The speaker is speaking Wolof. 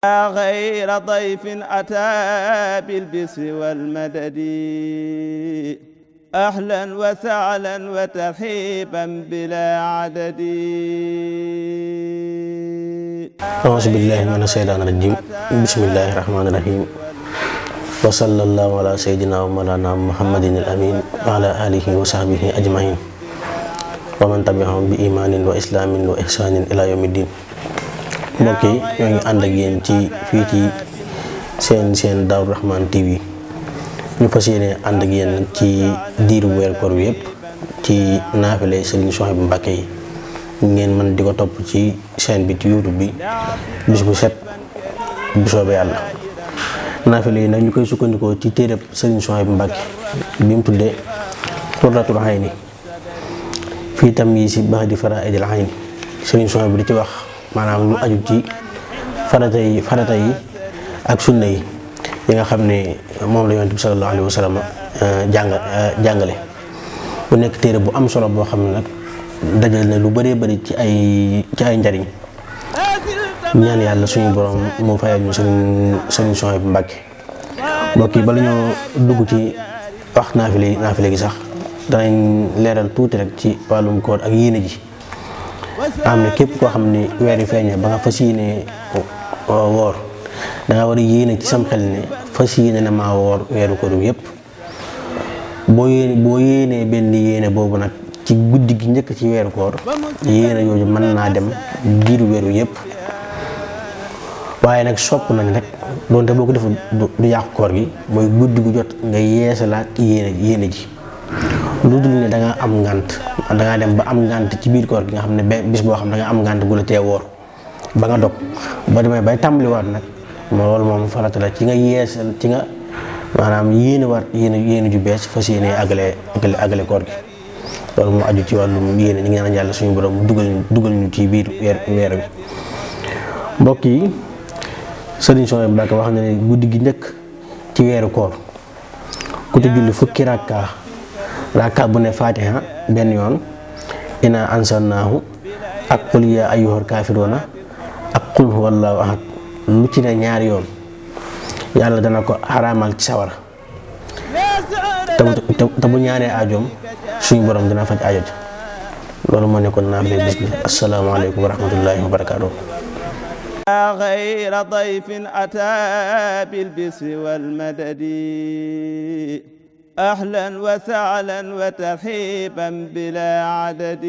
غير ضيف أتى بالبسر والمدد أهلا وسهلا وترحيبا بلا عدد. أعوذ بالله من الشيطان الرجيم بسم الله الرحمن الرحيم وصلى الله على سيدنا ومولانا محمد الأمين وعلى آله وصحبه أجمعين ومن تبعهم بإيمان وإسلام وإحسان إلى يوم الدين. mbokk yi ñoo ngi ànd ak yéen ci fii ci seen Daaru Rahman TV ñu fas yéene ànd ak yéen ci diiru weer koor wi yëpp ci naafile Serigne Souhaïbou Mbacké yi ngeen mën di ko topp ci chaîne bi ci YouTube bi bis bu set bu soobee yàlla. naafile yi nag ñu koy sukkandikoo ci téereb Serigne Souhaïbou Mbacké bi mu tuddee Qurratul Ayni fii tamyiizi ba'di faraa'idil ayni. Serigne Souhaïbou di ci wax maanaam lu aju ci farata yi ak sunna yi nga xam ne moom la Yonent bi sallallahu alayhi wa sallam jàngale bu nekk téere bu am solo boo xam ne nag dajal na lu bëree bëri ci ay njariñ. ñaan yàlla suñu borom moo fayal ñu Serigne Souhaïbou Mbacké. mbokk yi bala ñoo dugg ci wax naafile gi sax danañ leeral tuuti rek ci wàllum koor ak yéene ji. am ne képp koo xam ne weer yi feeñee ba nga fas yéene woor danga war a yéene ci sam xel ne fas yéene na maa woor weeru koor bi yëpp. boo yéenee benn yéene boobu nag ci guddi gi njëkk ci weeru koor yéene yooyu mën naa dem diiru weeru yëpp. waaye nag sopp nañ rek doonte boo ko deful du yàqu koor gi mooy guddi gu jot nga yeesalaat yéene ji. lu dul ne danga am ngànt dangaa dem ba am ngànt ci biir koor gi nga xam ne bis boo xam ne danga am ngànt gu la tee woor ba nga dog ba demee bay tàmbaliwaat nag loolu moom farata la ci nga yeesal ci nga maanaam yéene ju bees fas yéene àggale koor gi. loolu moo aju ci wàllum yéene ñu ngi ñaan yàlla suñu borom dugal ñu ci biir weer wi. mbokk yi Serigne Souhaïbou Mbacké wax na ne guddi gi njëkk ci weeru koor ku ci julli fukki rakka bu ne Fatiha benn yoon inna anzalnaahu ak qul yaa ayyuhal kaafiruuna ak qul huwallaahu ahad lu ci ne ñaari yoon yàlla dana ko xaraamal ci sawara te bu ñaanee aajoom suñu borom dina faj aajo. loolu moo nekkoon naafile bis bi. assalaamu aleykum wa rahmatullaahi wa barakaatuh. غير ضيف أتى بالبسر والمدد أهلا وسهلا وترحيبا بلا عدد.